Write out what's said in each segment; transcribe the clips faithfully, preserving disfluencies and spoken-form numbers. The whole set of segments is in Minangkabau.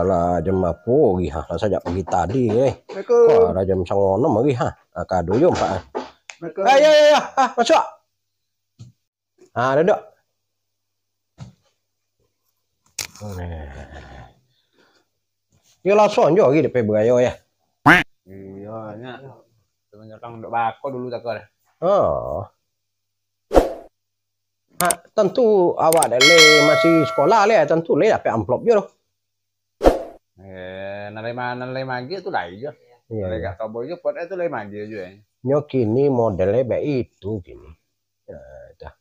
Lah jam apo lagi, ha? Lah sajak pagi tadi, eh. Assalamualaikum. Wah, lah jam sangonom lagi, ha? Ah, kado jo ampek, ah. Assalamualaikum. Eh, yo, yo, yo. Ah, masuak. Ah, duduak. Yo, langsuang jo lagi dek pai barayo, yo. Iyo, nyo. Sebenarnya kan duduk bako dulu tako deh. Oh. Ha, tantu awak dek lai masih sekolah lai, tantu lai dapek amplop jo tu. Eh, nan lai ma-, nan lai magiah tu lai jo. Iyo, nan lai iyo. Gak tobo jo, pot e tu lai magiah jo, eh. Nyo kini model e baitu kini. Ya, dah.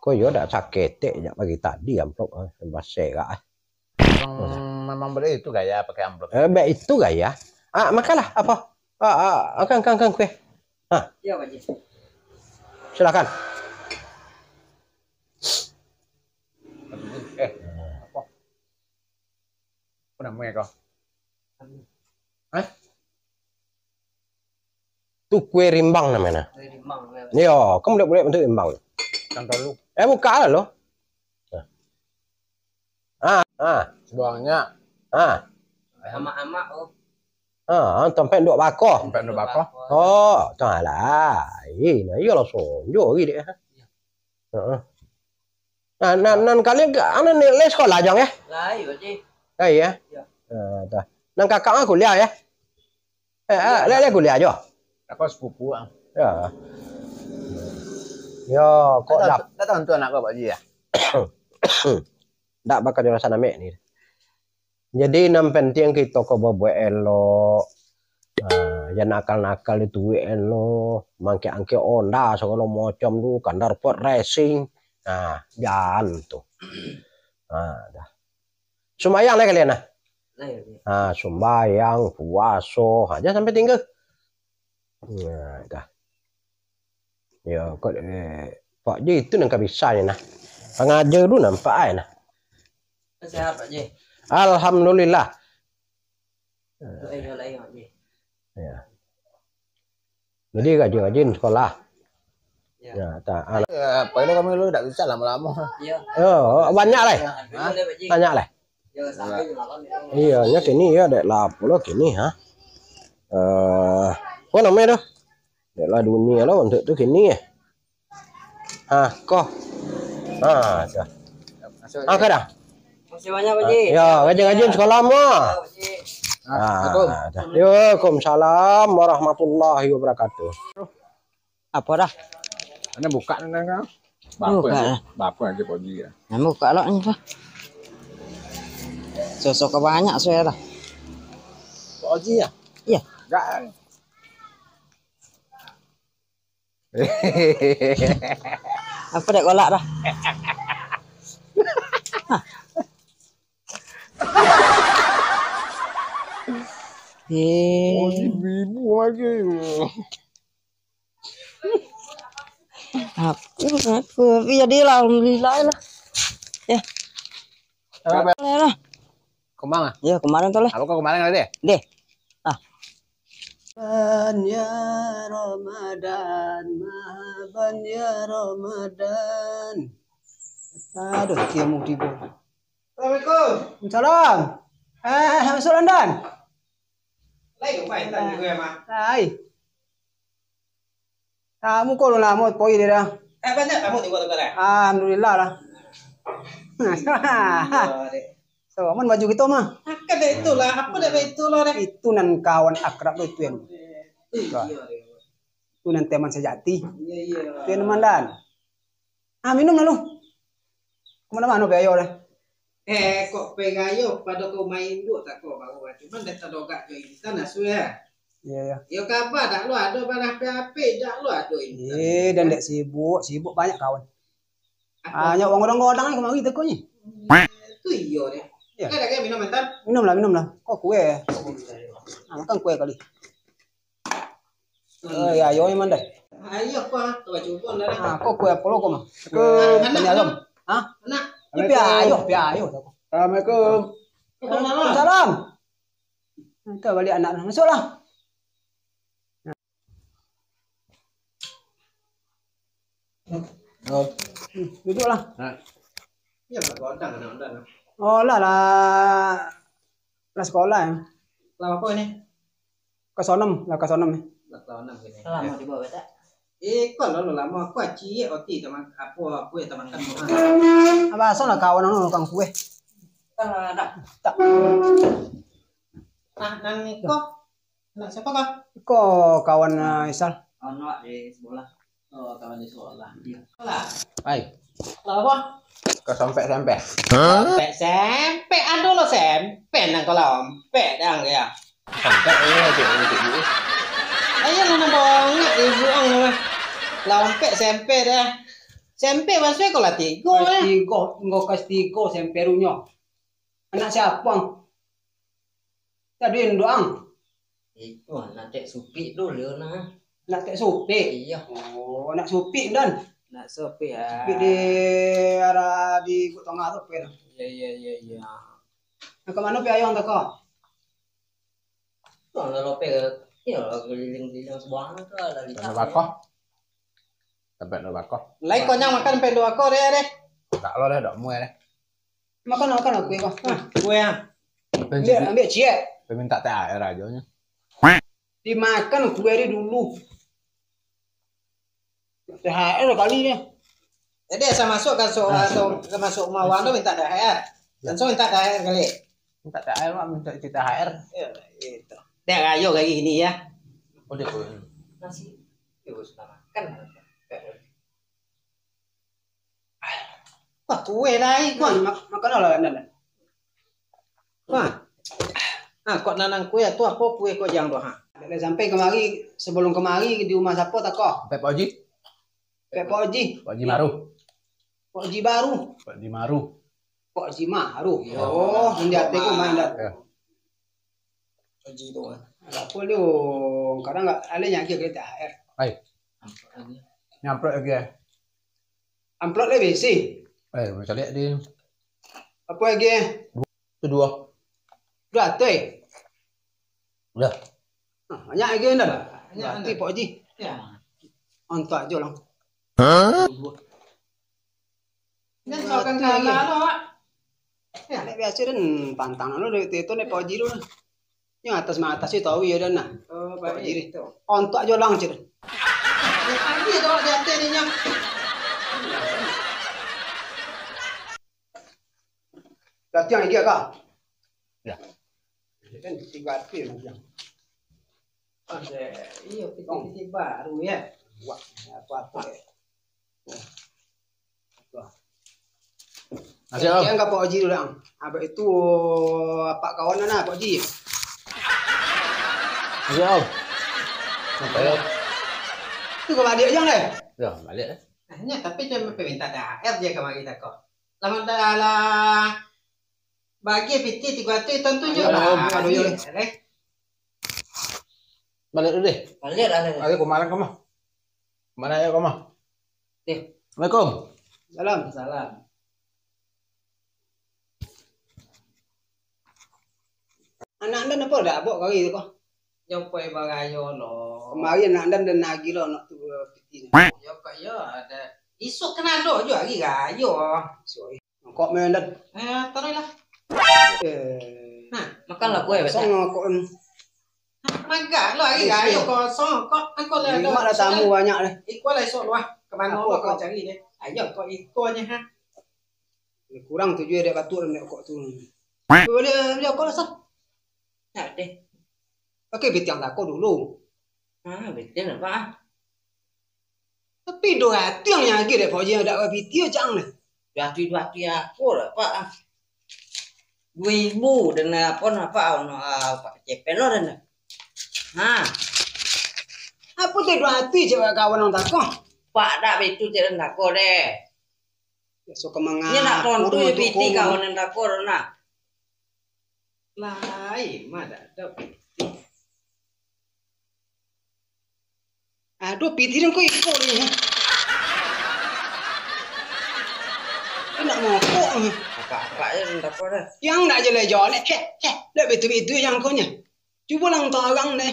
Ko yo dak saketek jak pagi tadi amplop, eh, baserak, eh. Memang, memang baitu gaya pakai amplop. Eh, baitu gaya. Ah, makanlah, apo? Ah, ah, makan, makan, makan kue. Ah. Iyo, Pak Ji. Silakan. Eh, apo? Apo namonyo ko? Hah? Tu kue rimbang namonyo. Kue rimbang, ya. Iyo, kan bulat-bulat bantuak rimbang. Kan talu. Eh, buka lah lo. Ah, ah. Suangnyo. Ah. Amak-amak, oh. Ah, tampek duduak bako. Tampek duduak bako. Oh, tu lah. Eh, nah, iyo lah sonjo lagi dek. Heeh. Nah, nan, nan kalian ke, anu ni, lai sekolah, Jang, eh? Lai, Pak Ji. Lai, ya? Iyo. Ah, dah. Nan kakak mah kuliah, ya? Eh, eh, lai, lai kuliah jo. Aku sepupu, ah. Ya. Yo, kok dak, dak tantu anak kau, Pak Ji, ya? Dak bakal jelasan amek ni. Jadi, nan pantiang kito ko babuek elok. Ah, jan nakal-nakal dituruik elok, mangkek-angkek Honda sagalo macam tu, kandar pot racing. Nah, jan tu. Ah, dah. Sumbayang lah kalian lah. Lah, ya, ya. Ah, sumbayang, puaso, ha, jan sampai tingga. Nah, dah. Yo, kok, eh, Pak Ji itu nan ka bisa ni nah. Pangaja tu nampak ai nah. Sehat, Pak Ji. Alhamdulillah. Lai, lai, Pak Ji. Ya. Jadi rajin-rajin sekolah. Ya. Ya, tak, anak. Ya, apa itu kami lu dak bisa lama-lama. Iya. Oh, banyak lah. Hah? Banyak lah. Jangan sampai makan itu. Iya, nya kini ya, dek lah pulo kini, ha. Eh, apa namanya tu? Dek lah dunia lah untuk tu kini ya. Ah, ko. Ah, dah. Ah, ko dah. Makasih banyak, Pak Ji. Ya, rajin-rajin sekolah mu. Ya, Pak Ji. Ah, Assalamualaikum. Dah. Yo, waalaikumsalam warahmatullahi wabarakatuh. Apa dah? Ana buka nan kau. Buka lah. Bapa aja Pak Ji ya. Nah, buka lah ni, Pak. Sosok banyak saya dah. Pak Ji ya? Iya. Enggak. Apa dek kolak dah? Eh. Oh, ni ibu lagi. Aku, aku, tapi jadilah, alhamdulillah lah. Ya. Apa? Boleh lah. Kemang ah? Ya, kemarin tu lah. Apa kau kemarin ada deh? Deh. Ah. Ban ya Ramadan, mahaban ya Ramadan. Aduh, kiamu tiba. Assalamualaikum. Waalaikumsalam. Eh, masuk London. Lai, kau main tadi juga ya, Mak? Lai. Tamu ko lamo poi dia dah. Eh, banyak tamu tiba-tiba dah? Alhamdulillah lah. Iya, dek. So, aman baju kita mah. Akan dek itulah, apa dek itulah dek. Itu nan kawan akrab tu itu yang. Iya, dek. Itu nan teman sejati. Iya, iya. Itu yang teman dan. Ah, minum lalu. Kemana-mana biayo dah. Eh, kok pegayo pado kau main duk tako baru, cuman dah tadogak jo intan asu ya. Iya, iya. Yo kaba dak lo ado barah P H P, dak lo ado intan. Eh, dan dek sibuk, sibuk banyak kawan. Apa? Hanya uang orang godang ni kemari teko ni. Itu iyo deh. Iya. Ada lagi minum intan? Minum lah, minum lah. Kok kue? Ah, makan kue kali. Oh, ya, ayo, Iman, deh. Ayo, apa? Coba cuba lah. Ah, kok kue apa lo, kok, mah? Ke penyalom. Hah? Anak. Ini pia ayo, pia ayo. Assalamualaikum. Waalaikumsalam. Salam. Nanti balik anak. Masuklah. Oh. Hmm, duduklah. Nah. Iya, Pak, kau datang, anak-anak. Oh, lah, lah. Sekolah, ya. Lah, apa ni? Kelas enam, lah, kelas enam, ya. Lah, kelas enam kini. Lamo dibawa, tak? Eh, kau lalu lamo. Aku aci, oti, taman, apa, aku ya, taman kan. Apa asal lah kawan anu, kang kue? Tak ada. Tak. Ah, nan iko. Anak siapa, kah? Iko kawan, eh, Isal. Anak di sekolah. Oh, kawan di sekolah. Iya. Lah. Hai. Lah, apa? Kau sampai, sampai. Sampai, sampai. Aduh, lo sampai, nang kau lompek, dang, ya. Sampai, eh, adik, adik, adik. Ayo, mana banget, ibu ang, lah. Lompek, sampai, dah. Sampai, maksudnya, kau lah tigo, eh. Tigo, enggak, kelas tigo, sampai runyo. Anak siapa, ang? Tadi doang. Itu anak Tek Supik tu, dia nah. Anak Tek Supik? Iya. Oh, anak Supik, Dan. Anak Supik, ah. Supik di arah di Bukit Tongah tu, apa ya? Iya, iya, iya, iya. Nah, ke mana pi ayang tu, kok? Tuh, kalau pi, ya, keliling-keliling sebuah tu, ada di Tanah Bakah. Tempat Tanah Bakah. Lai konyang makan pen dua ko, deh, deh. Tak lo deh, dok mue deh. Makan, makan aku, ya, Bang. Nah, kue, ah. Ambil, ambil ciek. Peminta T H R aja nya. Dimakan kue ni dulu. T H R kali ni. Jadi, asa masuk ka so-, atau ka masuk rumah awak tu minta T H R. Langsung minta T H R kali. Minta T H R, Mak, minta T H R. Ya, itu. Dek rayo kali ini, ya. Oh, dia pun. Nasi. Yo, sudah makan. Wah, kue lai, kue. Mak-, makan lah, Nan. Wah. Ah, kok nanang kue tu, apa kue kok jang tu, ha? Dah sampai kemari, sebelum kemari di rumah siapa tak kok? Sampai Pak Haji. Sampai Pak Haji. Pak Haji Maru. Pak Haji Baru. Pak Haji Maru. Pak Haji Maru. Iya. Oh, yang di atas tu main dah. Iya. Haji tu, kan. Apa lu? Kadang nggak, ada yang akhir kita T H R. Hai. Nyamprot lagi, eh. Amplop lai bisi. Eh, macam lihat di. Apa lagi? Tu dua. Dua tu, eh? Udah. Ah, banyak lagi, Nan. Banyak, Nan. Berarti Pak Haji. Ya. Antak aja lah. Hah? Dua. Ini soal kan kalah lo, Pak. Ya. Nek biasa dan pantang lo dari itu nek Pak Haji dulu. Yang atas mah atas sih tahu ya dan nah. Oh, Pak Haji itu. Ontok aja lang, Cir. Ya, tadi tu di atas ni, Nyang. Latihan lagi, Kak? Ya. Kan tiga atas latihan. Ada, iya, piti-piti baru, ya. Wah, apa-apa, ya. Wah. Masih, Om. Sekian ka Pak Haji dulu, Ang. Abah itu, apak kawan nah, Pak Haji. Masih, Om. Sampai, Om. Tu ka baliak aja, deh. Ya, baliak, deh. Hanya, tapi cuma minta T H R dia kamari tako. Lah, minta lah. Bagi piti tigo ratus, tantu jo. Ayo, lah, ayo, ayo. Bagi, eh. Baliak dulu deh. Baliak lah, baliak. Ayo, kemana kamu? Kemana ayo kamu? Eh. Assalamualaikum. Salam. Salam. Anak anda napa dak abok kari tu ko? Yo, pai barayo lo. Kemari anak anda dan lagi lo nak tu piti ni. Yo, kok yo ada. Isuk kan ado jo hari rayo. Sorry. Kok main dan? Eh, taruh lah. Eh. Nah, makan lah kue, kosong kok. Nah, makan lah hari rayo kosong. Kok aku lah ada tamu banyak lah. Iko lah esok luah. Kemana kau cari deh? Ayo kok iko nya ha. Kurang tujuh dek batuk dan dek kok tu. Boleh beli kok lah sah. Tak deh. Oke, bitiang tako dulu. Ah, bitiang apa? Tapi dua ratus yang lagi dek Fauji yang dak bapiti cang deh. Dua ratus, dua ratus aku lah, Pak. Dua ribu dan apa, apa, apa, cepen lo dan. Ha. Apa tu dua ratus cewek kawan yang tako? Pak dak betul cewek tako deh. Biasa ka mangaku. Nya nak tontu yo piti kawan yang tako nah. Lai, ma dak ado piti. Aduh, piti dong ko iko ni. Nak mokok ni. Apa-apa je entah apa dah. Yang nak jelek-jelek. Eh, eh, dak betul-betul yang ko nya. Cubo lang tarang deh.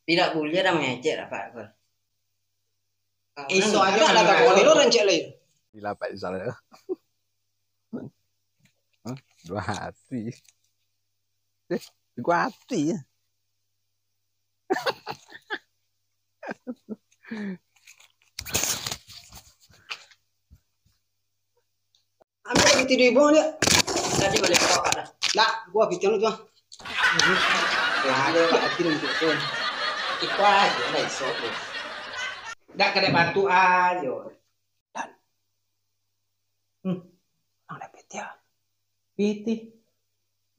Tidak boleh dah mengecek apa-apa. Iso aja ada tak boleh lo rancak lai. Gila Pak Isal ya. Hah? Dua hati. Guati. Ambiak pitih duo ibu, Diak. Tadi baliak kau dah. Ndak, gua pitih lu tu. Lah, ada Pak Hakim untuk tu. Iko aja lah iso tu. Ndak kena bantu aja. Dan. Hmm. Nang ada pitih, ah. Pitih.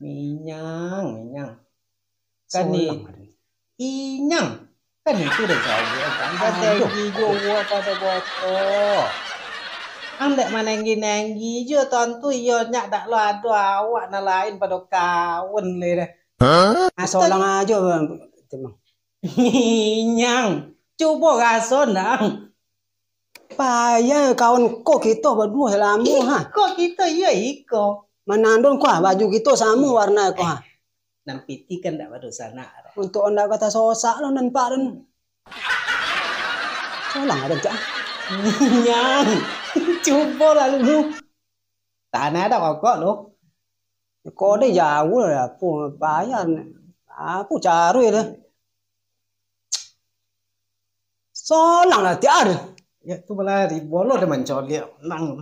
Minyang, minyang. Kan ni. Solang ada. Inyang. Kan itu dah jauh, kan? Aduh. Tinggi juo pada botok. Ang dek manenggi-nenggi juo, tantu iyo nyak dak lo ado awak nan lain pado kawan le dah. Hah? Ah, solang aja, Bang. Itu, Bang. Minyang. Cubo raso, nang. Payah kawan ko kito baduo salamo, ha. Iko kito, iyo iko. Manandon ko, ha, baju kito samo warna ko, ha. Nan pitih kan ndak badosa nak. Untuak ndak ka tasosak lo nan pak den. Solang aden cak. Nyang. Cubo lah dulu. Tanah dak rokok lo. Ko deh jauah lah, apo payah. Apo caro ye deh. Solang lah tiar. Ya, tu balari, bolo dah mancoliak, nang.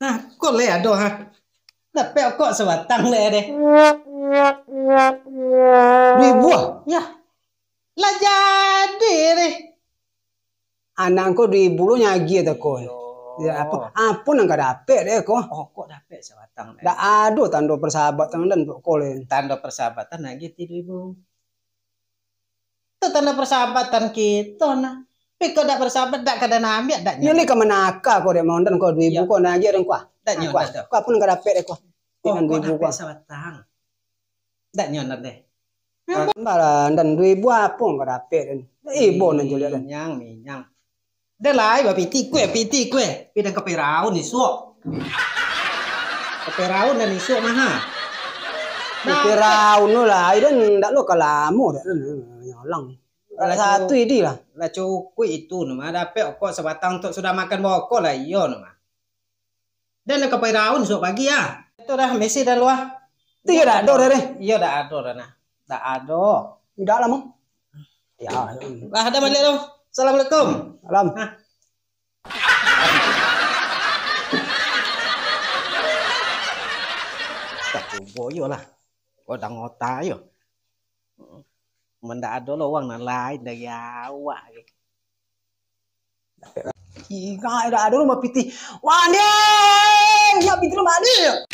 Nah, ko le ado, ha. Dapek kok sabatang le deh. Duo ibu, ah? Ya. Lah jadi deh. Anak ko duo ibu lo nyagi atau ko? Iyo. Ya, apo, apo nan ka dapek dek ko? Oh, kok dapek sabatang deh. Dak ado tando persahabatan dan ko le. Tando persahabatan lagi ti duo ibu. Tu tando persahabatan kito nah. Tapi kok dak bersahabat, dak kada nak ambiak, dak nyo. Iyo le ka manaka ko dek mondan ko duo ibu ko nah aja dong ko. Dak nyo, ko. Ko apo nan ka dapek dek ko? Kok duo ibu ko sabatang. Dak nyo nan deh. Tambah lah, dan duo ibu apo nan ka dapek den? Ibo nan juliak den. Minyang, minyang. Dah lai bapitih kue, pitih kue. Pidang ka Firaun isuak. Ka Firaun dan isuak maha. Ka Firaun tu lai, dan ndak lo ka lamo dak nyolang. Satu idi lah. Lah cukuik itu nama, dapek okok sabatang tu sudah makan bokok lah iyo nama. Dan ka Firaun isuak pagi ah. Itu dah misi dah luah. Itu iyo dak ado dah deh. Iyo dak ado dah nah. Dak ado. Dak lah mah. Ya. Lah, dah baliak tu. Assalamualaikum. Salam. Hah. Tak cubo yo lah. Kau dah ngota yo. Mendak ado lo wang nan lain dari awak. Ingat dak ado lo mapitih. Wah, ni. Nak pitih lo mano?